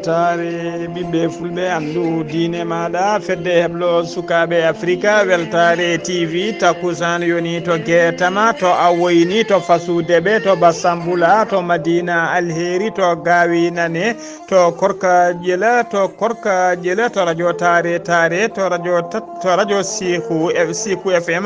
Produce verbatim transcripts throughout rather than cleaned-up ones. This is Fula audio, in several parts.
Weltaare ɓiɓɓe fulɓe, anndu diine maaɗa, fedde heblo sukaaɓe Afrika, Weltaare T V, takkusaan yoni to Geetama, to Awoyni, to Fasudeɓe, to Basambula, to Madina Alheri, to Gaawi Nane, to Korka Ƴela, to Korka Ƴela, to Radio Taare Taare, to Radio Tat-, to Radio Siku F-, Siku F M,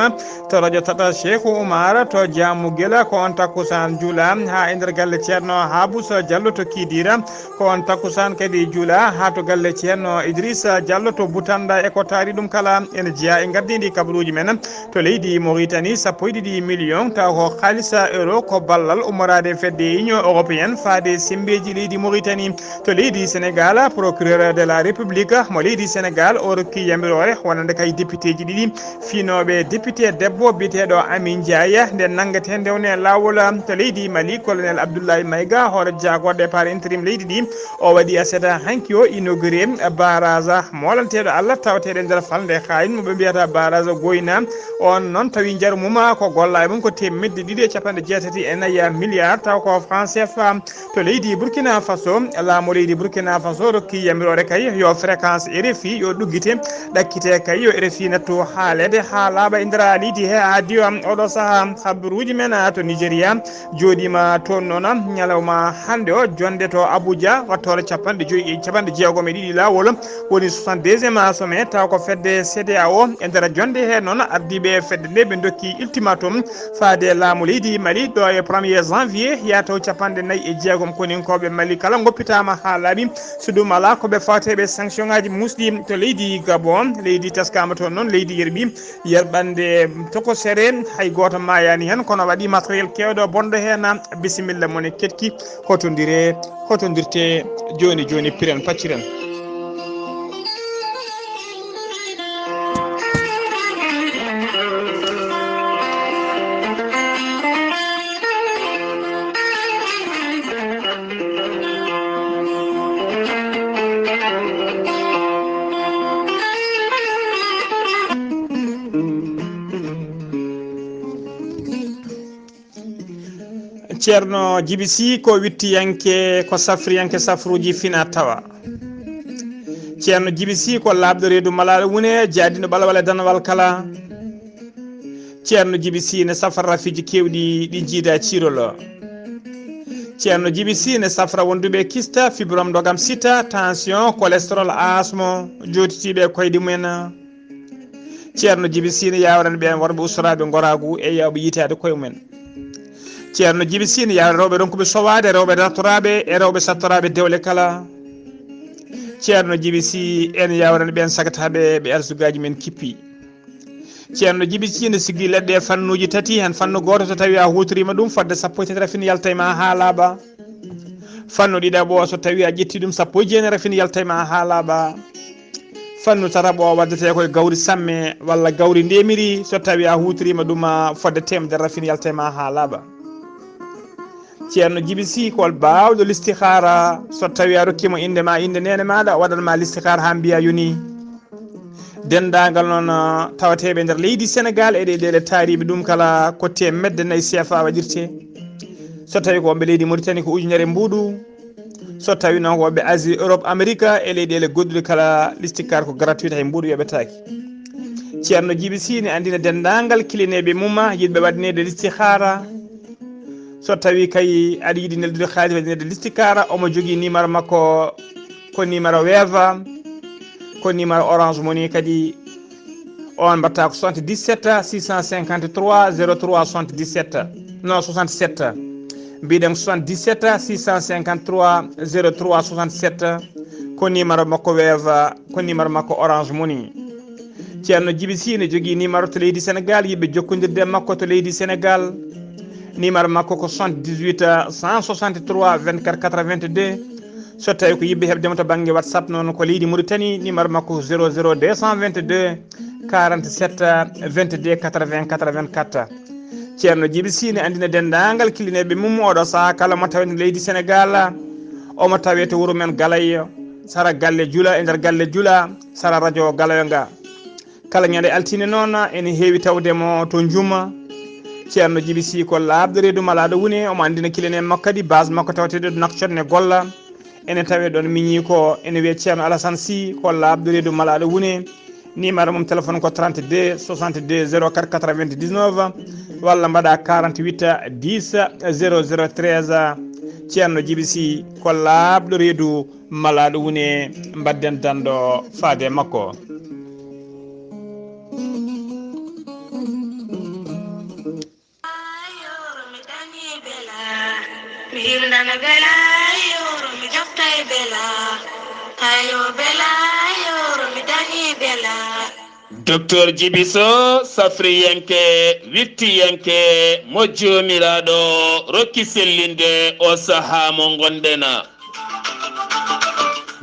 to Radio Tata Sheikhu Umar, to Jaamu Gela, ko on takkusaan jula haa e nder galle Ceerno Habusa Jallo to Kidira, ko on takkusaan kadi jula haa to galle Ceerno Idrissa Jallo to Butanda e ko taari ɗum kala. Ene jeyaa e ngardiindi kabaruuji men to leydi Mauritanie, sappo e ɗiɗi million, taw ko haalisa euro, ko ballal ummoraade fedde Union Européenne faade semmbeeji leydi Mauritanie. To leydi Sénégal, procureur de la République mo leydi Sénégal o rokki yamiroore wonande kay députéji ɗiɗi fiinooɓe, député debbo biyeteeɗo Amin Ndiaye, nde nanngete ndewne laawol. To leydi Mali, colonel Abdoulaye Maïga, hoore jaagorɗe par intérim leydi ndi, o waɗi aset hanki o inauguré barrage moolanteeɗo Allah tawateeɗo e nder falnde Xaayin mo ɓe mbiyata barrage Goyna. On noon tawi njaru mum ko golla e mum ko teemedde ɗiɗi e capanɗe jeetati e nayi milliard, taw ko franc C F A. To leydi Burkina Faso, laamu leydi Burkina Faso rokki yamiroore kay yo fréquence R F I yo ɗuggite, ɗakkite kay yo R F I nattu haaleede haa laaɓa e nder leydi he haa diwa oɗo sahaa. Habaruuji men to Nigeria jooɗiima toon noon ñalawma hannde o, jonnde to Abuja, wattoore capanɗe joyi e capanɗe jeegom e ɗiɗi laawol, woni soixante-deuxième sommet, taw ko fedde C D A O. E nder jonnde he noon, ardiiɓe fedde nde ɓe ndokki ultimatum faade laamu leydi Mali ɗo e premier janvier yahata capanɗe nayi e jeegom. Koninkooɓe Mali kala ngoppitaama haa laaɓi. So ɗum alaa, ko ɓe fawteeɓe sanction ŋaaji muusɗi. To leydi Gabon, leydi teskaama toon noon, leydi yerɓi yerɓannde tokosere, hay gooto maayaani heen, kono waɗi matériel keewɗo bonɗo heen. Bisimilla mon e keɗki, hotondire, hotondirte jooni jooni, piren pacciren. Ceerno Jibi Sih ko wittiyanke, ko safriyanke safruuji fina tawa. Ceerno Jibi Sih ko laaɓɗo reedu malaaɗo wune, jaadinɗo ɓalwal e danawal kala. Ceerno Jibi Sih ne safra rafiiji keewɗi ɗi jiida ciirolo. Ceerno Jibi Sih ne safra wonduɓe kista, fibrome, ndogam sita, tension, cholestérol, asmo, jootitiiɓe koyɗi mumen. Ceerno Jibi Sih ne yawrani ɓeen worɓe ustoraaɓe ngoraagu e yawɓe yiytaade koye mumen. Ceerno Jibi Sih ne yawrani rewɓe ronkuɓe sowaade, rewɓe dartoraaɓe e rewɓe sattoraaɓe dewle kala. Ceerno Jibi Sih ene yawrani ɓeen sagataaɓe ɓe arsugaaji men kippi. Ceerno Jibi Sih ne siggi leɗɗe e fannuuji tati, heen fannu gooto so tawii a huutoriima ɗum fodde sappo e tati rafin yalta e ma haa laaɓa. Fannu ɗiɗaɓo so tawii a ƴetti ɗum sappo e jeenayi rafin yalta e ma haa laaɓa. Fannu tataɓo waddetee koye gawri samme walla gawri ndemiri, so tawii a huutoriima ɗum fodde teemedere rafin yalta e ma haa laaɓa. Ceerno Jibi Sih ko baawɗo listihaara, so tawii a rokkiima innde ma, innde neene maaɗa, o waɗan ma listihaara haa mbiya yoni. Denndaangal noon, ah, tawateeɓe nder leydi Senegaal e ɗe ɗeele taariiɓe ɗum kala ko teemedde nayi C F A waɗirtee. So tawii ko wonɓe leydi Mauritanie ko ujunere mbuuɗu. So tawii noon ko wonɓe Asie, Europe, Amerique e leyɗeele goɗɗuɗe kala listikaar ko gratuit, hay mbuuɗu yoɓetaake. Ceerno Jibi Sih ne anndina denndaangal kilineeɓe mum yiɗɓe waɗaneede listihaara. So tawii kay aɗa yiɗi neldude haalis waɗaneede listihaara, omo jogii numéro makko, ko numéro Wave, ko numéro Orange Money kadi. On mbaɗata ko soixante-dix-sept six cent cinquante-trois zéro trois soixante-dix-sept, non, soixante-sept. Mbiɗen soixante-dix-sept six cent cinquante-trois zéro trois soixante-sept, ko numéro makko Wave, ko numéro makko Orange Money. Ceerno Jibi Sih ne jogii numéro to leydi Senegaal, yiɗɓe jokkondirde e makko to leydi Senegaal. Numéro makko ko soixante-dix-huit cent soixante-trois vingt-quatre quatre-vingt-deux. So tawii ko yiɗɓe heɓde mo to bannge WhatsApp noon ko leydi Mauritanie, numéro makko ko zéro zéro deux cent vingt-deux quarante-sept vingt-deux quatre-vingts quatre-vingt-quatre. Ceerno Jibi Sih ne anndina denndaangal kilineeɓe mum oɗo sahaa kala mo tawete leydi Senegaal. Omo tawee to wuro men Galaye, sara galle Jula, e nder galle Jula, sara radio Galaye nga. Kala ñande altine noon, ene heewi tawde mo to Njuma. Ceerno Jibi Sih ko laaɓɗo reedu malaaɗo wune, omo anndina kilineeɓe makko kadi base makko tawateeɗo Nouakchott ne golla. Ene tawe ɗon miñi ko ene wiye Ceerno Alassane Sy, ko laaɓɗo reedu Malaaɗo Wune. Numéro mum téléphone ko trente-deux soixante-deux zéro quatre quatre-vingt-dix-neuf, walla mbaɗa quarante-huit dix zéro zéro treize. Ceerno Jibi Sy ko laaɓɗo reedu Malaaɗo Wune, mbadden danndo faade e makko. Yoro mi dañi bela, mi hirnana bela. Yoro mi joftay bela, ayo bela. Yoro mi dañi bela. Docteur Jibi Sow, safriyanke, wittiyanke, mo Joomiraaɗo rokki sellinde o sahaa mo ngonɗen.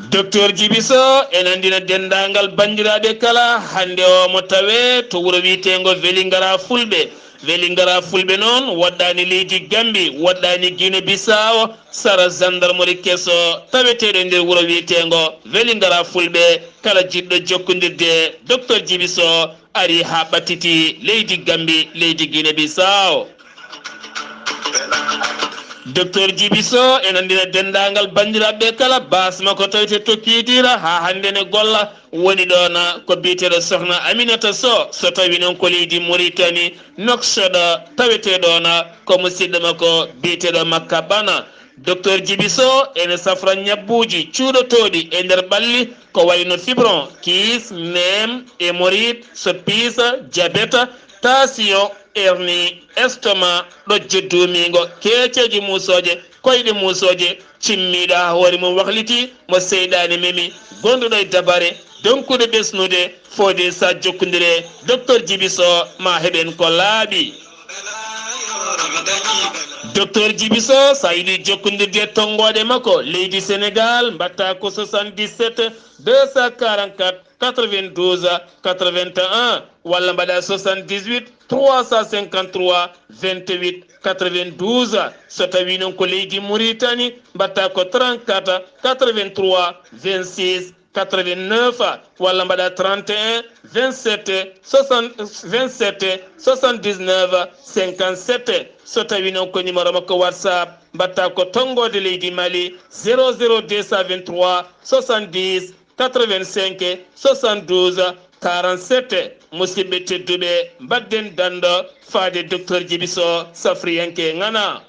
Docteur Jibi Sow e nanndina denndaangal banndiraaɓe kala, hannde o mo tawee to wuro wiyeteengo Welingara Fulɓe. Welingara Fulɓe noon woɗɗaani leydi Gambi, woɗɗaani Guinée Bissau, sara gendarmerie keso taweteeɗo e nder wuro wiyeteengo Welingara Fulɓe. Kala jiɗɗo jokkondirde e Docteur Jibi Sow ari haa ɓattiti leydi Gambi, leydi Guinée Bissau. Docteur Jibi Sow e nanndina denndaangal banndiraaɓe kala, baas makko tawetee to Kiidira, haa hannde ne golla, woni ɗoon ko biyeteeɗo Sohna Aminata Sow, so tawii noon ko leydi Mauritanie, Nouakchott, tawetee ɗoon ko musidɗo makko biyeteeɗo Makka Bana. Docteur Jibi Sow ene safra ñabbuuji cuuɗotooɗi e nder ɓalli, ko wayi no fibron, kyste, neem, hémorroïde, soppis, diabète, tension, hernie, estomac, ɗojjo duumiingo, keeceeje muusooje, koyɗe muusooje, cimmiiɗo haa hoore mum wahliti, mo seyɗaane memi, gonduɗo e dabare, donkuɗo ɓesnude, fodde sa jokkondire, Docteur Jibi Sow, ma heɓen ko laaɓi. Docteur Jibi Sow, sa yiɗi jokkondirde e tonngooɗe makko, leydi Sénégal, mbaɗta ko soixante-dix-sept deux cent quarante-quatre quatre-vingt-douze quatre-vingt-un, walla mbaɗa soixante-dix-huit trois cent cinquante-trois vingt-huit quatre-vingt-douze. So tawii noon ko leydi Mauritanie, mbaɗta ko trente-quatre quatre-vingt-trois vingt-six quatre-vingt-neuf, walla mbaɗa trente et un vingt-sept soixante, vingt-sept soixante-dix-neuf cinquante-sept. So tawii noon ko numéro makko WhatsApp, mbaɗta ko tonngoode leydi Mali, zéro zéro deux cent vingt-trois soixante-dix quatre-vingt-cinq soixante-douze quarante-sept. Musidɓe tedduɓe, mbaɗden danndo faade Docteur Jibi Sow, safriyanke ŋana.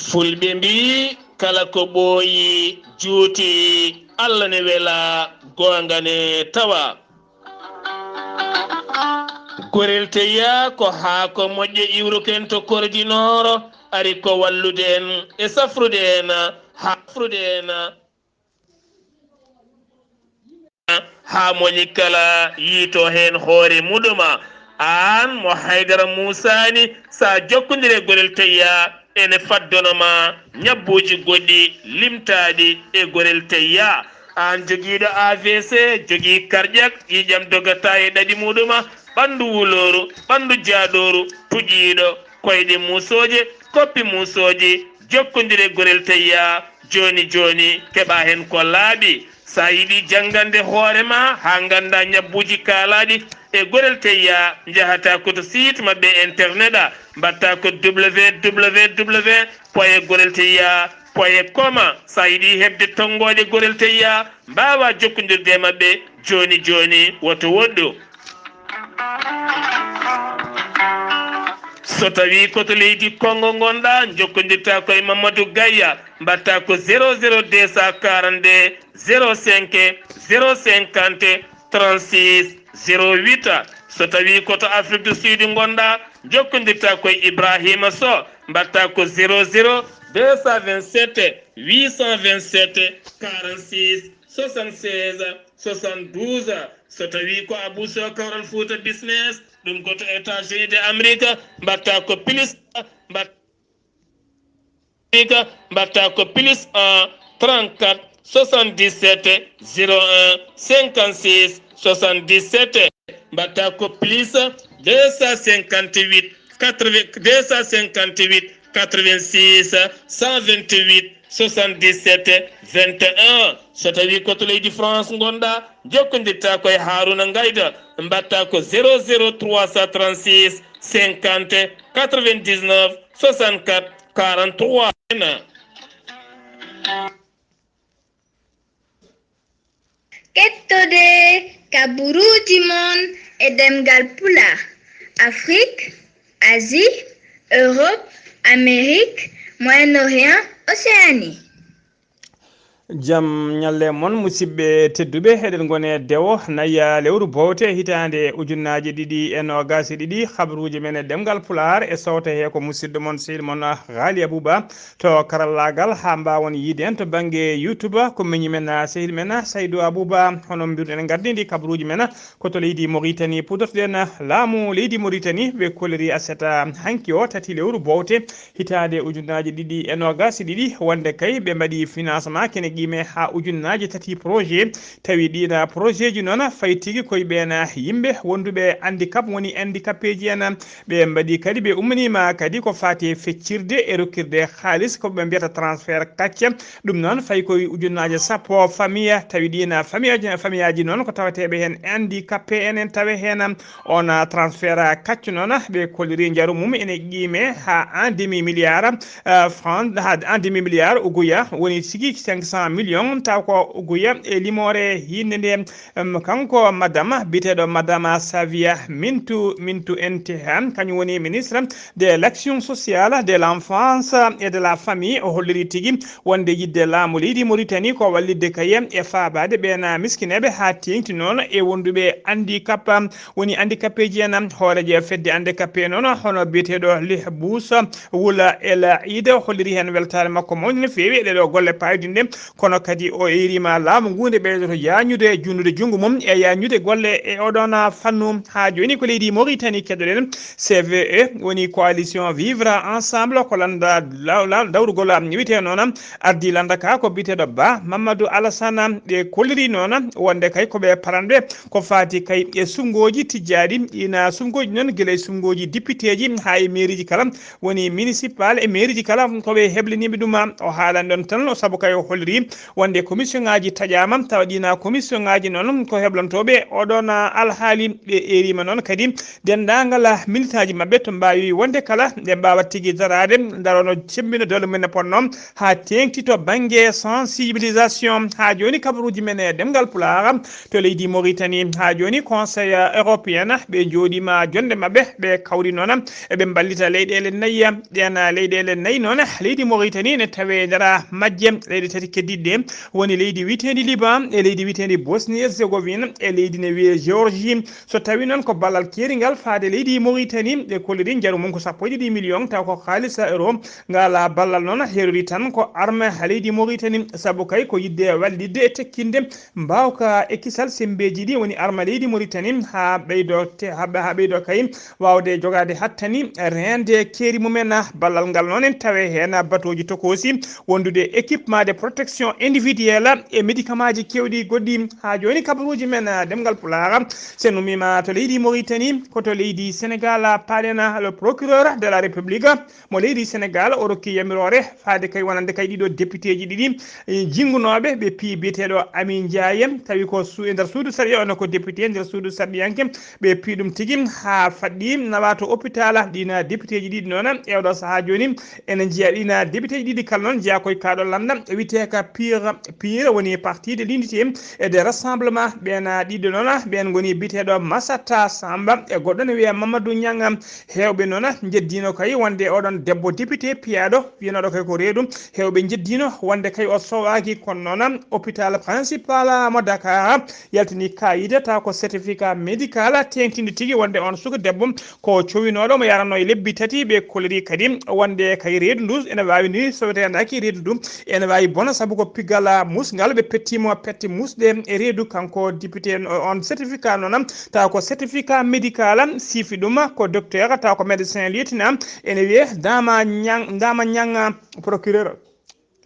Fulɓe mbii, kala ko ɓooyi juuti, Allah ne wela, goonga ne tawa. Gorel Teya ko haako moƴƴo iwruken to Kordinooro, ari ko wallude en e safrude en, haa safrude en. Haa moni kala yiito heen hoore muɗuma. Aan mo Haydara Muusaani, sa jokkondire Gorel Teyya, ene faddono ma ñabbuuji goɗɗi limtaaɗi e Gorel Teyya. Aan jogiiɗo A V C, jogii karƴak, ƴiiƴam dogata e ɗaɗi muɗuma, ɓanndu wulooru, ɓanndu jaaɗooru, puƴiiɗo, koyɗe muusooje, koppi muusooji, jokkondire Gorel Teyya jooni jooni, keɓa heen ko laaɓi. Sa yiɗi janngande hoore ma haa ngannda ñabbuuji kaalaaɗi e Gorel Teyya, njahata ko to site maɓɓe internet a, mbaɗta ko W W W point gorel teyya point com. Sa yiɗi heɓde tonngooɗe Gorel Teyya, mbaawa jokkondirde e maɓɓe jooni jooni, woto woɗɗu. So tawii ko to leydi Konngo ngonɗa, njokkondirta ko e Mamadou Gaya, mbaɗta ko zéro zéro deux cent quarante-deux zéro cinq zéro cinquante trente-six zéro huit. So tawii ko to Afrique du Sud ngonɗa, njokkondirta ko e Ibrahima Sow, mbaɗta ko zéro zéro deux cent vingt-sept huit cent vingt-sept quarante-six soixante-seize soixante-douze. So tawii ko Abou Sow Kawral Fouta Business, ɗum ko to États-Unis de Amérique, mbaɗta ko plus, mbaɗ-, mbaɗta ko plus un trente-quatre soixante-dix-sept zéro un cinquante-six soixante-dix-sept, mbaɗta ko plus deux cent cinquante-huit quatre-vingts, deux cent cinquante-huit quatre-vingt-six cent vingt-huit soixante-dix-sept vingt et un. So tawii ko to leydi France ngonɗaa, jokkondirtaa ko e Haaruna Ngayda, mbaɗtaa ko zéro zéro trois cent trente-six cinquante quatre-vingt-dix-neuf soixante-quatre quarante-trois. Kettode kaburuuji mon e ɗemngal Pulaar, Afrik, Asie, Europe, Amérique, Moyen-Orient, Océanie. Jam ñalle mon, musidɓe tedduɓe, eɗen ngoni e dewo naya lewru bowte hitaande ujunnaaji ɗiɗi e noogaas e ɗiɗi. Habruuji men e ɗemngal Pulaar e sowte he ko musidɗo mon, sehil mon, Ghali Abouba. To karallaagal, haa mbaawon yiide en to bannge YouTube, ko miñi men, sehil men, Saydou Abouba. Hono mbiruɗen, en ngardi ndi kabruuji men ko to leydi Mauritanie. Pudotoɗen laamu leydi Mauritanie, ɓe koliri aset hanki o, tati lewru bowte hitaande ujunnaaji ɗiɗi e noogaas e ɗiɗi, wonde kay ɓe mbaɗi financement kene qiime haa ujunnaaji tati projet. Tawi ɗiin projet ji noon fayi tigi koye ɓeen yimɓe wonduɓe handicap, woni handicapé ji en. Ɓe mbaɗi kadi, ɓe ummaniima kadi ko faati e feccirde e rokkirde haalis, ko ɓe mbiyata transfert kacce. Ɗum noon fayi koye ujunnaaje sappo famille, tawi ɗiin famille, famille aji noon ko taweteeɓe heen handicapé en, en tawe heen. On transfert kacce noon ɓe kolliri njaru mum ene qiime haa un demi milliard, euh, franc, haa un demi milliard uguya, woni tigi cinq cent millions, taw ko uguya e limoore hiinde nde. Em, kanko madame, biyeteeɗo madame Savia Mintu, Mintu N T H, kañum woni ministre de l'action sociale, de l'enfance et de la famille. O holliri tigi wonde yiɗde laamu leydi Mauritanie ko wallitde kay e faabaade ɓeen miskineeɓe haa teeŋti noon e wonduɓe handicap, woni handicapé ji en. Hooreejo fedde handicapé noon, hono biyeteeɗo Lih Boussa Wula El Aida, holliri heen weltaare makko mawnde no feewi e ɗeɗo golle paayodinɗe. Kono kadi o eeriima laamu ngu nde ɓeydoto yaañude, junude junngo mum e yaañude golle e oɗon fannu. Haa jooni ko leydi Mauritanie, keɗoɗen, C V E, woni Coalition Vivre Ensemble, ko lannda law-, law-, dawrugol am wiyetee noon, ardii lannda ka ko biyeteeɗo Ba Mamadou Alassane. Ɓe kolliri noon wonde kay ko ɓe paranɓe ko faati kay e suɓngooji tijjaaɗi, ina suɓngooji noon gila e suɓngooji député ji haa e mairie ji kala, woni municipal e mairie ji kala, ko ɓe heblaniiɓe ɗum. O haalani ɗoon tan, sabu kay o holliri wonde commission ŋaaji taƴaama, tawa ɗiin commission ŋaaji noon ko heblantooɓe oɗon alhaali. Ɓe eeriima noon kadi denndaangal militant ji maɓɓe to mbaawi wonde kala, nde mbaawa tigi daraade, ndarono cemmbina doole mum no potnoo, haa teeŋti to bannge sensibilisation. Haa jooni kabaruuji men e ɗemngal Pulaar to leydi Mauritanie. Haa jooni Conseil européen, ɓe njooɗiima jonnde maɓɓe, ɓe kawri noon eɓe mballita leyɗeele nayi. Ɗeen leyɗeele nayi noon, leydi Mauritanie ne tawee e nder majje. Leyɗe tati keddiiɗe ɗe woni leydi wiyeteendi Liban e leydi wiyeteendi Bosnie Herzégovine e leydi ne wiyee Géorgie. So tawii noon ko ballal keeringal faade leydi Mauritanie, ɓe kolliri njaru mum ko sappo e ɗiɗi million, taw ko haalis euro. Ngal ballal noon heerori tan ko arme leydi Mauritanie, sabu kay ko yiɗde wallitde e tekkinde mbaawka e kisal semmbeeji ɗi woni arme leydi Mauritanie haa ɓeydo te-, haa ɓe-, haa ɓeydo kay waawde jogaade hattani reende keeri mum en. Ballal ngal noon en tawe heen batooji tokoosi wondude équipement de protection individuelle e médicament ji keewɗi goɗɗi. Haa jooni kabaruuji men, ah, ɗemngal Pulaar, so en ummiima to leydi Mauritanie, ko to leydi Sénégal, ah, paaɗen, ah, le procureur de la République mo leydi Sénégal, o rokki yamiroore faade kay wonande kay ɗiɗo député ji ɗiɗi, eh, jinngunooɓe ɓe piyi biyeteeɗo Amin Ndiaye, tawi ko su-, e nder suudu sariya, ono ko député nder suudu sarɗiyanke, ɓe piyi ɗum tigi haa faɗɗi nawa to hôpital. Ɗiin député ji ɗiɗi noon, e oɗo sahaa jooni, ene njiya ɗiin député ji ɗiɗi kala noon njiya koye kaaɗo lannda wiyetee ka pire, pire woni parti de l'unité et de rassemblement. Ɓeen ɗiɗo noon, ɓeen ngoni biyeteeɗo Massata Samba e goɗɗo ne wiyee Mamadou Niang. Heewɓe noon njeddiino kay wonde oɗon debbo député piyaaɗo wiyanooɗo kay ko reedu. Heewɓe njeddiino wonde kay o sowaaki, kono noon hôpital principal mo Dakar yaltini kaayide taw ko certificat médical teeŋtinde tigi wonde on suka debbo ko cowinooɗo mo yaranno e lebbi tati. Ɓe kolliri kadi wonde kay reedu ndu ene waawi ni soweteendaaki reedu ndu ene waawi bona sabu ko pigal musngal ɓe pettimo petti musɗe e reedu kanko député. On certificat noon taw ko certificat médical, siifi ɗum ko docteur, taw ko médecin lieutenant, ene wiyee Dama Niang, Dama Niang, procureur.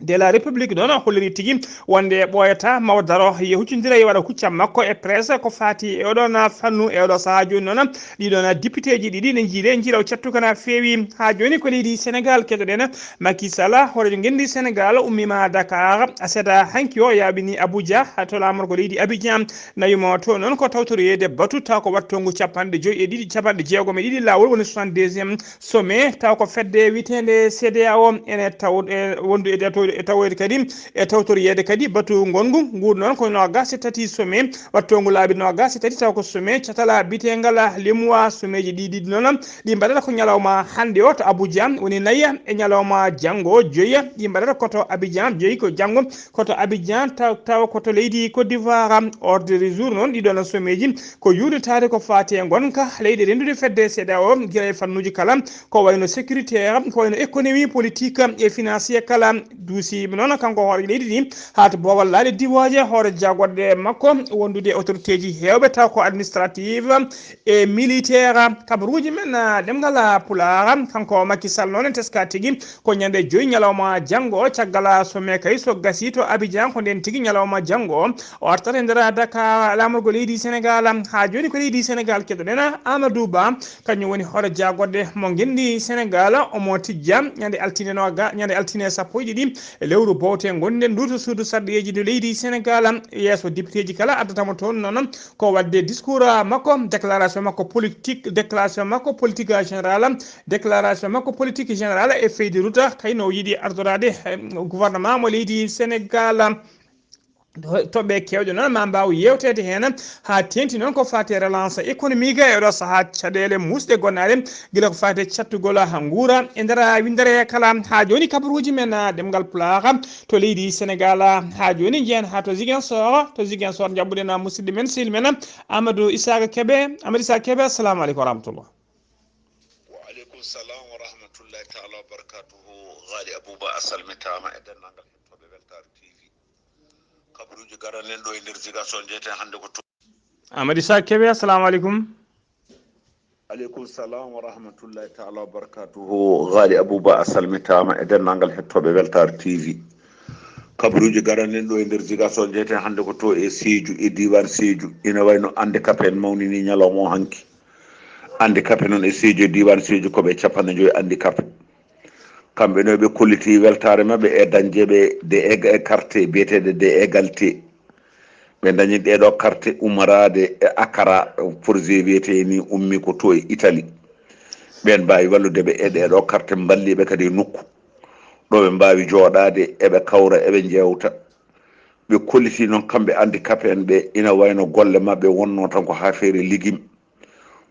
de la République noon holliri tigi wonde ɓooyata maw daro e huccondira e waɗa huccam makko e presse ko faati e oɗon fannu. E oɗo sahaa jooni noon ɗiɗon députéji ɗiɗi ne njiiɗe njiilaw cattu kana feewi. Haa jooni ko leydi Sénégal keɗoɗen. Macky Sall, hooreejo ngenndi Sénégal, ummiima Dakar, seeɗa hanki o yaaɓini Abuja, to laamorgo leydi Abidjan. Nawi mo to noon ko tawtoreede batu taw ko wattongu capanɗe joyi e ɗiɗi, capanɗe jeegom e ɗiɗi laawol, woni soixante-deuxième sommet, taw ko fedde wiyeteende C D A O ene taw-, e wondu e taw-, e tawoyde kadi, e tawtoreede kadi batu ngongu. Ngu noon ko noogaas e tati sommet, wattongu laabi noogaas e tati, taw ko sommet catala bitengal Limwa. Sommetji ɗi ɗiɗi noon ɗi mbaɗata ko ñalawma hannde o to Abuja, woni nayi, e ñalawma janngo joyi ɗi mbaɗata ko to Abidjan, joyi ko janngo ko to Abidjan, taw, taw ko to leydi Côte d'Ivoire. Ordre du jour noon ɗiɗon sommetji ko yuurnitaade ko faati e ngonka leyɗe renndude fedde C D A O, gila e fannuuji kala, ko wayno sécuritaire, ko wayno économie, politique et financier kala. Duusiima noon kanko hooreejo leydi ndi haa to boowal laaɗe diwooje, hoore jagorɗe makko wondude e autoritéji heewɓe taw ko administrative e militaire. Kabaruuji men, ah, ɗemngal, ah, Pulaar, kanko Macky Sall noon en teska tigi ko ñande joyi ñalawma janngo, caggal sommet kay so gasi to Abidjan ko ndeen tigi ñalawma janngo o artata e nder Dakar laamorgo leydi Sénégal. Haa jooni ko leydi Sénégal keɗoɗen Amadou Ba, kañum woni hoore jagorɗe mo ngenndi Sénégal, omo tijja ñande altine nooga-, ñande altine sappo e ɗiɗi e lewru bowte ngonɗen ndu to suudu sarɗiyeeji ndu leydi Sénégal. Yeeso députéji kala addata mo toon noon ko waɗde discours makko, déclaration makko politique, déclaration makko politique générale, déclaration makko politique générale e feuille de route kay no yiɗi ardoraade, eh, gouvernement mo leydi Sénégal. Toɓɓe keewɗe noon ma mbaaw yeewteede heen haa teeŋti noon ko faati e relance économique e oɗo sahaa caɗeele muusɗe gonnaade gila ko faati e cattugol nguura e nder winndere kala. Haa jooni kabaruuji men, ah, ɗemngal Pulaar to leydi Sénégal. Haa jooni njehen haa to Ziguinchor, to Ziguinchor njaɓɓuɗen musidɗo men, sehil men Amadou Issaka Kébé. Amadou Issaka Kébé, assalamu aleykum wa rahmatullah. Wa aleykum salam wa rahmatullahi taala wa barakatuhu. Ghali Abouba, a salmitaama e denndaangal hettooɓe Weltaare T V. Kabaruuji garanɗen ɗo e nder Ziguinchor, njeheten hannde ko to- Amadou Issaka Kébé, assalamu aleykum. Aleykum salam wa rahmatullahi taala wa barakatuhu. Ghali Abouba, a salmitaama e denndaangal hettooɓe Weltaare T V. Kabaruuji garanɗen ɗo e nder Ziguinchor, njeheten hannde ko to e Sédhiou, e diiwaan Sédhiou. Ina wayno handicapé en mawnini ñalawma o hanki. Handicapé noon e Sédhiou, e diiwaan Sédhiou ko ɓe capanɗe joyi handicapé. Kamɓe no ɓe kolliti weltaare maɓɓe e dañde ɓe de eg-, e carte biyeteeɗe de égalité. Ɓe dañi ɗee ɗoo carte ummaraade e Akara, projet wiyetee ni ummi ko to e Italie. Ɓeen mbaawi wallude ɓe e ɗee ɗoo carte, mballi ɓe kadi e nokku ɗo ɓe mbaawi jooɗaade, eɓe kawra, eɓe njeewta. Ɓe kolliti noon kamɓe handicapé en ɓe, ina wayno golle maɓɓe wonno tan ko haa feere ligim,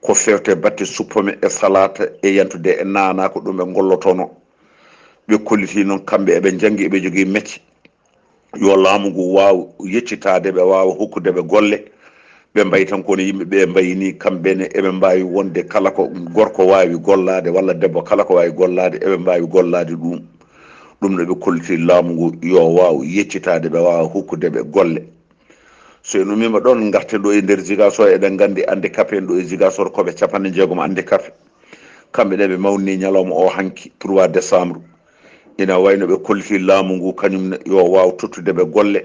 ko fewte batte suppome e salata e yantude e naana, ko ɗum ɓe ngollotono. Ɓe kolliti noon kamɓe eɓe njanngi, eɓe jogii mecce. Yo laamu ngu waaw yeccitaade ɓe, waawa hokkude ɓe golle. Ɓe mbayi tan ko no yimɓe ɓe mbayi ni, kamɓe ne eɓe mbaawi wonde kala ko gorko waawi gollaade walla debbo kala ko waawi gollaade, eɓe mbaawi gollaade ɗum. Ɗum no ɓe kolliti laamu ngu yo waaw yeccitaade ɓe, waawa hokkude ɓe golle. So en ummiima ɗoon, ngarten ɗo e nder Ziguinchor, eɗen nganndi handicapé en ɗo e Ziguinchor ko ɓe capanɗe jeegom handicapé. Kamɓe ne ɓe mawni ñalawma o hanki, trois décembre. Ina wayno ɓe kolliti laamu ngu, kañum ne yo waaw tottude ɓe golle.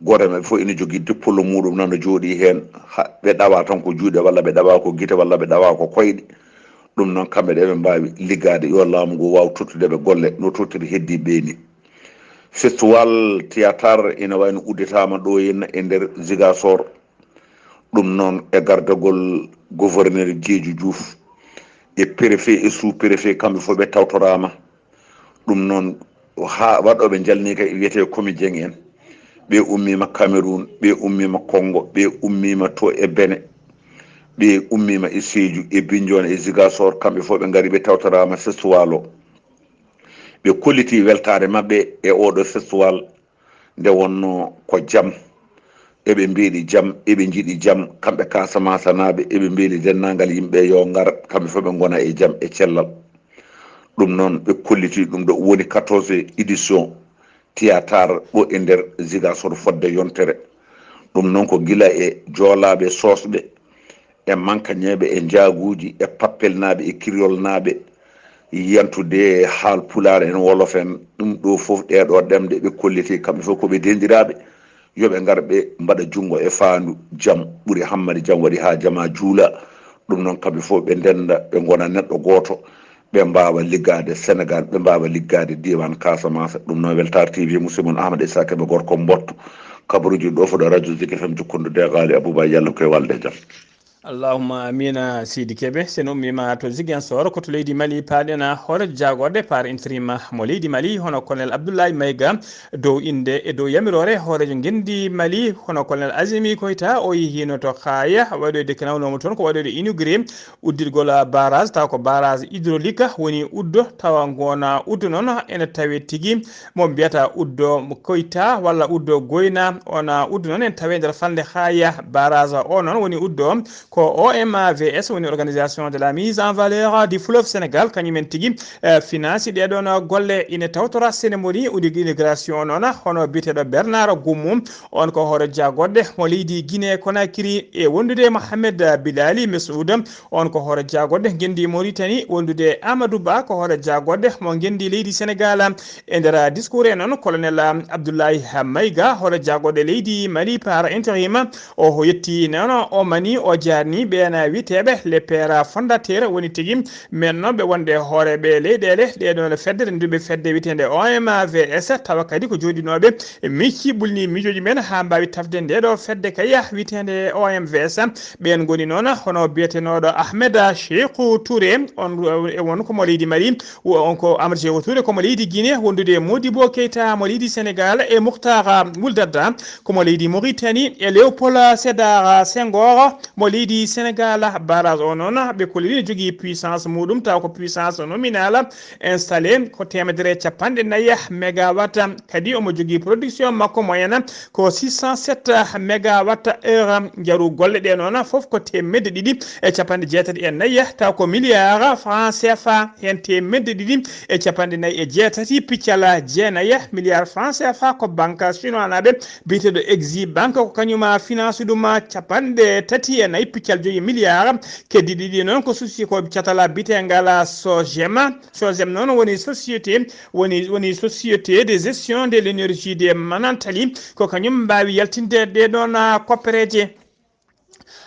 Gooto e maɓɓe fof ina jogii diplôme muuɗum nana jooɗii heen. Ha, ɓe ɗawa tan ko juuɗe walla ɓe ɗawa ko gite walla ɓe ɗawa ko koyɗe. Ɗum noon kamɓe ɗe ɓe mbaawi liggaade, yo laamu ngu waaw tottude ɓe golle no tottiri heddiiɓe ɓe ni. Festival théâtre ina wayno udditaama ɗo henna e nder Ziguinchor. Ɗum noon e gardagol gouverneur Diédhiou Diouf e préfet e sous-préfet, kamɓe fof ɓe tawtoraama. Ɗum noon haa waɗooɓe njalni kay wiyetee comédien en. Ɓe ummiima Cameroun, ɓe ummiima Congo, ɓe ummiima to e Benin. Ɓe ummiima e Sédhiou, e Bignona, e Ziguinchor, kamɓe fof ɓe ngari ɓe tawtoraama festival o. Ɓe kolliti weltaare maɓɓe e oɗo festival nde wonno ko jam. Eɓe mbeeɗi jam, eɓe njiɗi jam, kamɓe Casamansanaaɓe, eɓe mbeeli denndaangal yimɓe yo ngar, kamɓe fof ɓe ngona e jam e cellal. Ɗum noon ɓe kolliti ɗum ɗo woni quatorze édition théâtre ɗo e nder Ziguinchor fodde yontere. Ɗum noon ko gila e joolaaɓe soosɓe, e mankañeeɓe, e njaaguuji, e pappelnaaɓe, e kiryolnaaɓe, yantude haal pulaar en, wolof en, ɗum ɗo fof, ɗee ɗoo ɗemɗe ɓe kolliti kamɓe fof ko ɓe denɗiraaɓe. Yo ɓe ngar ɓe mbaɗa junngo e faandu. Jam ɓuri hammadi jam waɗi haa jama juula. Ɗum noon kamɓe fof ɓe ndennda, ɓe ngona neɗɗo gooto, ɓe mbaawa liggaade Senegaal, ɓe mbaawa liggaade diiwaan Casamance. Ɗum noon Weltaare T V, musidɗo mon Ahmad Issa Kebe, gorko Mbotto, kabaruuji ɗo fuɗo radio Zik F M jukkundu deegaali Abouba Yallo koye walde jam. Allahumma amina, Sidi Kebe. Sen ummiima to Ziguinchor, ko to leydi Mali paaɗen. Hooreejo jaagorɗe par intérim mo leydi Mali, hono Colonel Abdoulaye Maïga, dow innde e dow yamiroore hooreejo ngenndi Mali, hono Colonel Azimi Koita, o yehiino to Xaaya, waɗoyde ko nawnoomo toon ko waɗoyde inauguré uddirgol barrage, taw ko barrage hydraulique woni uddo, tawa ngoona uddo noon ene tawee tigi mo mbiyata uddo Koita walla uddo Goyna. Ona uddo noon en tawi nder falnde Xaaya. Barrage o noon woni uddo ko O M A V S, woni Organisation de la Mise en Valeur du Fleuve Sénégal, kañum en tigi, eh, finance ɗee ɗoon golle. Ine tawtora cérémonie udi-, inauguration o noon, hono biyeteeɗo Bernard Goumou, on ko hoore jaagorɗe mo leydi Guinée Conakry, e wondude Mohamed Bilali Messoud, on ko hoore jaagorɗe ngenndi Mauritanie, wondude Amadou Ba, ko hoore jaagorɗe mo ngenndi leydi Sénégal. E nder discours en noon, Colonel Abdoulaye Maïga, hoore jaagorɗe leydi Mali par intérim, o yetti noon, o mani, o jaarni ɓeen witeeɓe les pères fondateurs, woni tigi men noon ɓe wonde hooreeɓe leyɗeele ɗee ɗoon fedde, rennduɓe fedde wiyeteende O M A V S, tawa kadi ko jooɗinooɓe micci ɓulni miijooji men haa mbaawi tafde ndee ɗoo fedde kay wiyeteende O M V S. Ɓeen ngoni noon hono biyetenooɗo Ahmed Cheikhou Touré, on, e won ko mo leydi Mali, wo-, on ko Ahmed Cheikhou Touré ko mo leydi Guinée, wondude e Modibo Keita mo leydi Sénégal, e Moukhtar Wouldadda ko mo leydi Mauritanie, e Léopold Sédar Senghor mo leydi Sénégal. Barrage o noon, ɓe kolli ne jogii puissance muɗum, taw ko puissance nominale installé ko teemedere e capanɗe nayi mégawatt. Kadi omo jogii production makko moyenne ko six cent sept mégawatt heure. Njaru golle ɗee noon fof ko teemedde ɗiɗi e capanɗe jeetati e nayi, taw ko milliard franc C F A, heen teemedde ɗiɗi e capanɗe nayi e jeetati piccal jeenayi milliard franc C F A ko banque chinois naaɓe biyeteeɗo Exim Bank, ko kañum finance ɗum capanɗe tati e nayi piccal joyi milliard. Keddi ɗiɗi noon ko susi ko catala biyeteengal Sogem. Sogem noon woni société, woni, woni société de gestion de l'énergie de Manantali. Ko kañum mbaawi yaltinde ɗee ɗoon, ah, koppereeje.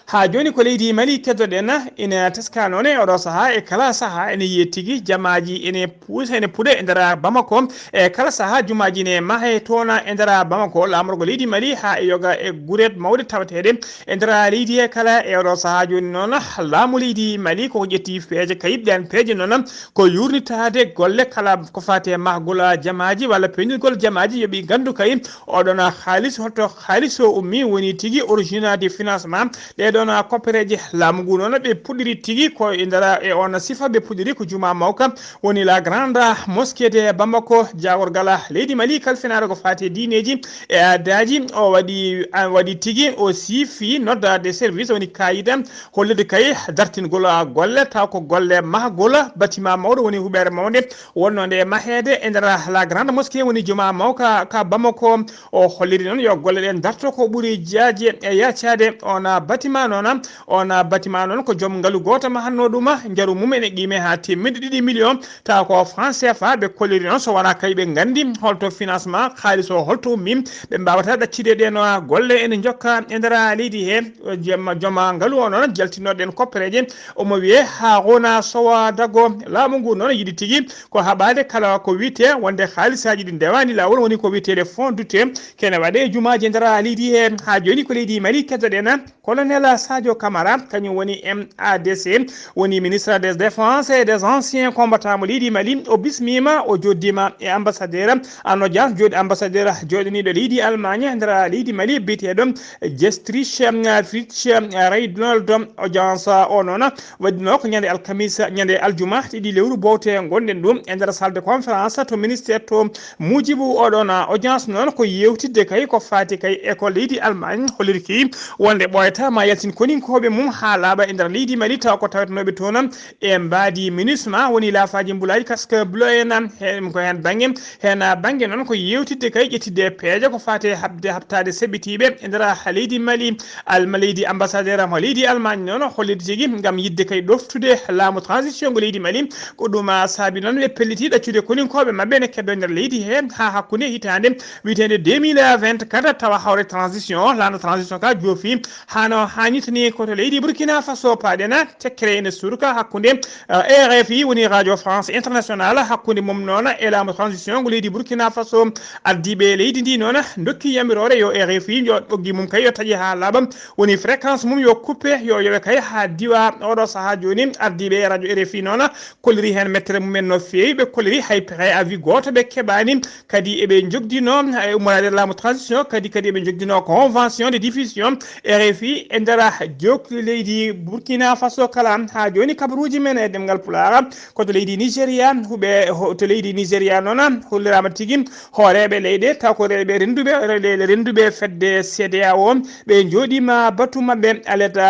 Haa jooni ko leydi Mali keddoɗen, ina teska noon e oɗo sahaa, e kala sahaa ene yiye tigi jamaaji ene puusa, ene puɗe e nder Bamako. E kala sahaa jumaaji ne mahe toon e nder Bamako, laamorgo leydi Mali, haa e yoga e gureet mawɗe tawateeɗe e nder leydi he kala. E oɗo sahaa jooni noon, laamu leydi Mali koko ƴetti peeje kayit. Ɗeen peeje noon ko yuurnitaade golle kala ko faati e mahgol jamaaji walla peeñirgol jamaaji, yo ɓe nganndu kay oɗon haalis, holto haalis o ummi, woni tigi origine de financement ɗee ɗoon koppereeje. Laamu ngu noon ɓe puɗɗiri tigi ko e nder, e oon sifa ɓe puɗɗiri ko juma mawka, woni la grande mosquée de Bamako, jaagorgal leydi Mali kalfinaaɗo ko faati e diineeji e aadaaji. O waɗi, a, waɗi tigi, o siifi noddaade service, woni kaayida hollirde kay dartingol golle, taw ko golle mahgol bâtiment mawɗo, woni huɓeere mawnde wonnoo nde maheede e nder la grande mosquée, woni juma mawka ka Bamako. O holliri noon yo golle ɗen darto ko ɓuri jaaje e yaacaade. On bâtiment noon, on bâtiment noon ko joom ngalu gooto mahatnoo ɗum, njaru mum ene qiime haa teemedde ɗiɗi million, tawa ko franc C F A. Ɓe kolliri noon, so wonaa kay ɓe nganndi holto financement, haalis o holto ummi, ɓe mbaawata ɗaccude ɗeen golle ene njokka e nder leydi he. Joom, joom ngalu o noon jaltinnoɗen koppereeje, omo wiyee Haruna Sowa Dago. Laamu ngu noon yiɗi tigi ko haɓaade kala ko wiyetee wonde haalisaaji ɗi ndewaani laawol, woni ko wiyetee les fonds doutés, kene waɗee e jumaaji e nder leydi he. Haa jooni ko leydi Mali keddoɗen. Colonel Sadio Camara, kañum woni M A D C, woni ministre des Défense et des Anciens Combattants mo leydi Mali. O bismiima, o jooɗdiima e ambassadeur en audience, jooɗi ambassadeur jooɗaniiɗo leydi Allemagne e nder leydi Mali, biyeteeɗo Gestrich Fritz Reinhold. Audience o noon waɗinoo ko ñande alkamisa, ñande aljuma, ɗiɗi lewru bowte ngonɗen ɗum e nder salle de conférence to ministère to. Muujibu oɗon audience noon ko yewtidde kay ko faati kay e ko leydi Allemagne hollirki wonde ɓooyata ma yalti Koninkooɓe mum haa laaɓa e nder leydi Mali, tawa ko tawetenooɓe toon e mbaadi MINUSMA, woni laafaaji mbulaaji, casque bleu en, heen ko heen bannge. Heen bannge noon ko yeewtidde kay ƴettidde peeje ko faati e haɓde haɓtaade sebitiiɓe e nder leydi Mali. Alma leydi ambassadeur mo leydi Allemagne noon holliti tigi ngam yiɗde kay ɗoftude laamu transition ngo leydi Mali. Ko ɗum, ah, saabi noon ɓe pelliti ɗaccude koninkooɓe maɓɓe ne keddoo nder leydi he haa hakkunde hitaande wiyeteende deux mille vingt-quatre, tawa hawre transition o, laana transition ka joofi hano haañitani ko to leydi Burkina Faso. Paaɗen tekkere ene surka hakkunde, eh, R F I, woni Radio France Internationale, hakkunde mum noon e laamu transition ngo leydi Burkina Faso. Ardiiɓe leydi ndi noon ndokki yamiroore yo R F I yo ɓoggi mum kay yo taƴe haa laaɓa, woni fréquence mum yo coupé, yo yowe kay haa diwa oɗo sahaa jooni. Ardiiɓe radio R F I noon kolliri heen mettere mumen no feewi, ɓe kolliri hay pexe avis gooto ɓe keɓaani. Kadi eɓe njogdinoo e ummoraade laamu transition, kadi, kadi eɓe njogdinoo convention de diffusion R F I e nder jokki leydi Burkina Faso kala. Haa jooni kabaruuji men e ɗemngal Pulaar, ko to leydi Nigeria, huɓe ho-, to leydi Nigeria noon, holliraama tigi hooreeɓe leyɗe, taw ko rewɓe rennduɓe, rewɓe rennduɓe fedde C E D E A O, ɓe njooɗiima batu maɓɓe alerte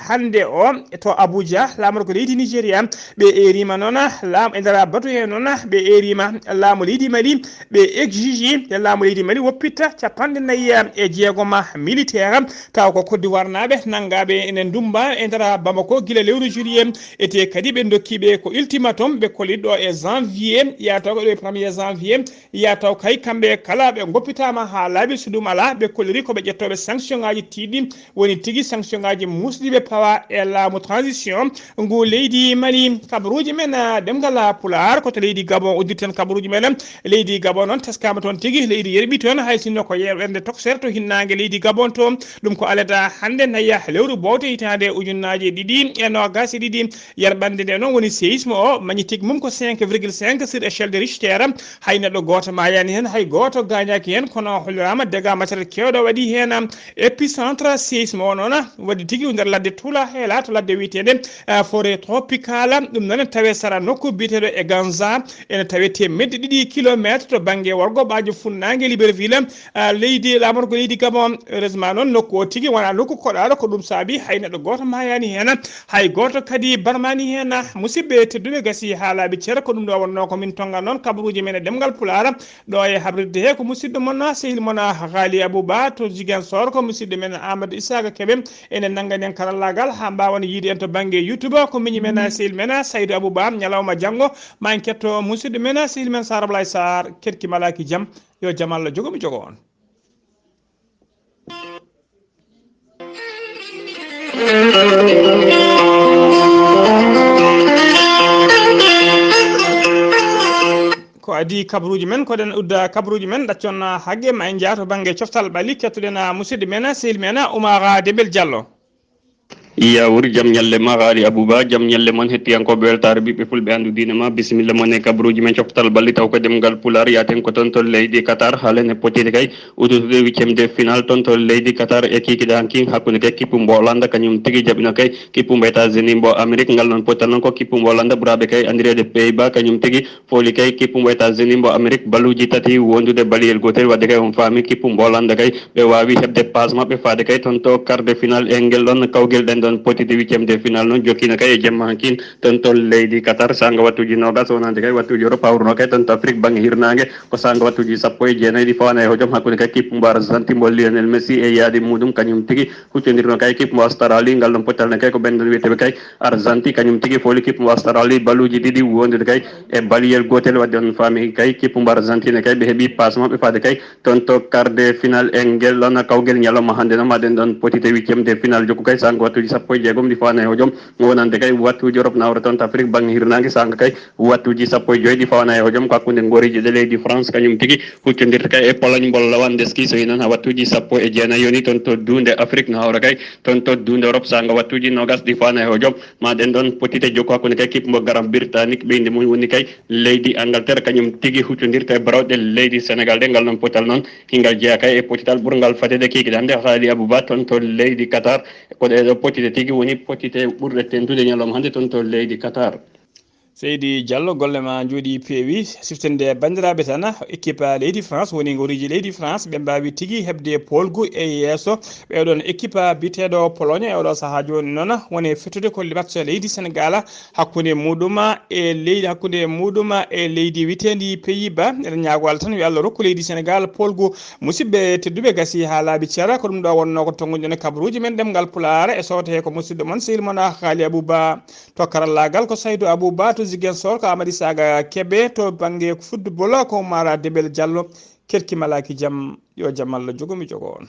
hannde o to Abuja, laamorgo leydi Nigeria. Ɓe eeriima noon laam-, e nder batu he noon, ɓe eeriima laamu leydi Mali, ɓe exige e laamu leydi Mali woppitta capanɗe nayi e jeegom militaire, taw ko Côte d'Ivoire naaɓe nanngaaɓe ene ndummba e nder Bamako gila lewru juillet. Ete kadi ɓe ndokki ɓe ko ultimatum, ɓe kolliɗo e janvier, yaa taw ko ɗo e premier janvier, yaa taw kay kamɓe kala ɓe ngoppitaama haa laaɓi. So ɗum alaa, ɓe kolliri ko ɓe ƴettooɓe sanction ŋaaji tiiɗɗi, woni tigi sanction ŋaaji muusɗi ɓe pawa e laamu transition ngu leydi Mali. Kabaruuji men, ah, ɗemngal Pulaar, ko to leydi Gabon uddirten kabaruuji meɗen. Leydi Gabon noon teskaama toon tigi, leydi yerɓi toon, hay sinno ko yerɓerde tokosere to hinnaange leydi Gabon to. Ɗum ko alada hannde naya lewru bowte hitaande ujunnaaje ɗiɗi e noogaas e ɗiɗi. Yerɓannde nde noon woni séisme o, magnifique mum ko cinq virgule cinq sur échelle de Richter. Hay neɗɗo gooto maayaani heen, hay gooto gaañaaki heen, kono holliraama dégâts matériel keewɗo waɗi heen. Épicentre séisme o noon waɗi tigi nder ladde Tula Heela to ladde wiyeteende, eh, forêt tropicale. Ɗum noon tawe sara nokku biyeteeɗo e Ganza, ene tawe teemedde ɗiɗi kilometre to bannge worgo ɓaajo funnaange Libreville, ah, leydi, laamorgo leydi Gabon. Heureusement noon, nokku o tigi wonaa nokku koɗaaɗo, ko ɗum saabi hay neɗɗo gooto maayaani heen, hay gooto kadi barmaani heen. Musidɓe tedduɓe, gasi haa laaɓi cer, ko ɗum ɗo wonnoo ko min tonnga noon kabaruuji men e ɗemngal Pulaar, ɗo e habrirde he ko musidɗo mon, sehil mon, Haali Abou Ba to Ziguinchor, ko musidɗo men Amadou Issaka Kebe, ene nanngani en karallaagal haa mbaawan yiide en to bannge YouTube, ko miñi men, sehil men Saydou Abou Ba. Ñalawma janngo, ma en ketto musidɗo men, sehil men Sara Ablaye Sarr, keɗki malaaki jam. Yo jam Allah jogo mi jogo on. Ko adii kabaruuji men, ko ɗen udda kabaruuji men, ɗaccon hagge ma en njaato bannge coftal ɓalli, kettuɗen musidɗo men, sehil men Oumar Dembel Diallo. Yawuri, jam ñalle ma, Haali Abou Ba, jam ñalle mon, hettiyankooɓe weltaare ɓiɓɓe Fulɓe Anndu Diine Ma. Bisimilla mon e kabaruuji men coftal ɓalli, taw ko ɗemngal Pulaar, yaaten ko toon to leydi Qatar, haalene potiri kay uddude huitième de finale toon to leydi Qatar e kikiɗe hanki hakkunde kay kippu mbo Hollande, kañum tigi jaɓino kay kippu mbo États-Unis mbo Amérique. Ngal noon potal noon ko kippu mbo Hollande ɓuraaɓe kay anndireede Pays-Bas, kañum tigi fooli kay kippu mbo États-Unis mbo Amérique balluuji tati wondude baliyel gootel. Waɗde kay on faami kippu mbo Hollande kay ɓe waawi heɓde paas maɓɓe faade kay toon to quart de finale e ngel ɗon kawgel. Ɗen ɗon potide huitième de finale noon jokkiino kay e jemma hankin toon to leydi Qatar, saanga wattuuji noogas wonande kay wattuuji Europe hawruno kay toon to Afrique bannge hirnaange. Ko saanga wattuuji sappo e jeenayi ɗi fawaani e hojom hakkunde kay kippu mbo Argentine mbo Lionel Messi e yaadi muuɗum, kañum tigi huccondirno kay kippu mbo Australie. Ngal ɗon potal ne kay ko ɓen ɗon wiyeteeɓe kay Argentine, kañum tigi fooli kippu mbo Australie balluuji ɗiɗi wondude kay e baliyel gootel. Waɗde on faami kay kippu mbo Argentine kay ɓe heɓi paas maɓɓe faade kay toon to quart de finale e ngel ɗon kawgel ñalawma hannde. No maɗen ɗon potite huitième de finale jokku kay saanga wattuuji sappo e jeegom ɗi fawaani e hojom wonande kay wattuuji Europe nawre toon to Afrique bannge hirnaange, saanga kay wattuuji sappo e joy ɗi fawaani e hojom ko hakkunde ngoriije ɗe leydi France kañum tigi huccondirta kay e Pologne mbo Lewandowski. So yi noon ha wattuuji sappo e jeenayi yoni toon to duunde Afrique no hawra kay toon to duunde Europe, saanga wattuuji noogas ɗi fawaani e hojom. Maɗen ɗon potite jokku hakkunde kay kippu mbo Grande-Bretagne ɓeyngu mum woni kay leydi Angleterre, kañum tigi huccondirta e barawɗe leydi Sénégal ɗe. Ngal noon potal noon hingal jeyaa kay e potital ɓurngal fadede kikiɗe hannde, Haali Abou Ba, toon to leydi Qatar. Ko ɗee ɗo potite tigi woni potite ɓurɗe tentude ñalawma hannde toon to leydi Qatar. Seydi Diallo, golle ma njooɗi peewi. Siftinde banndiraaɓe tan, équipe leydi France woni ngoriiji leydi France, ɓe mbaawi tigi heɓde poolgu e yeeso ɓeeɗoon équipe biyeteeɗo Pologne. E oɗo sahaa jooni noon woni fettude ko match leydi Sénégal hakkunde muɗum e leydi, hakkunde muɗum e leydi wiyeteendi Pays-Bas. Eɗen ñaago Allah tan yo Allah rokku leydi Sénégal poolgu. Musidɓe tedduɓe, gasi haa laaɓi cer, ko ɗum ɗo wonnoo ko tonnguɗen e kabaruuji men ɗemngal Pulaar, e sooto he ko musidɗo mon sehil mon Haali Abouba. To karallaagal ko Saydu Abouba, to Ziguinchor ko Amady Saga Kebe, to bannge football ko Mara Debel Diallo. Kerki malaaki jam, yo jam Allah jogo mi jogo on.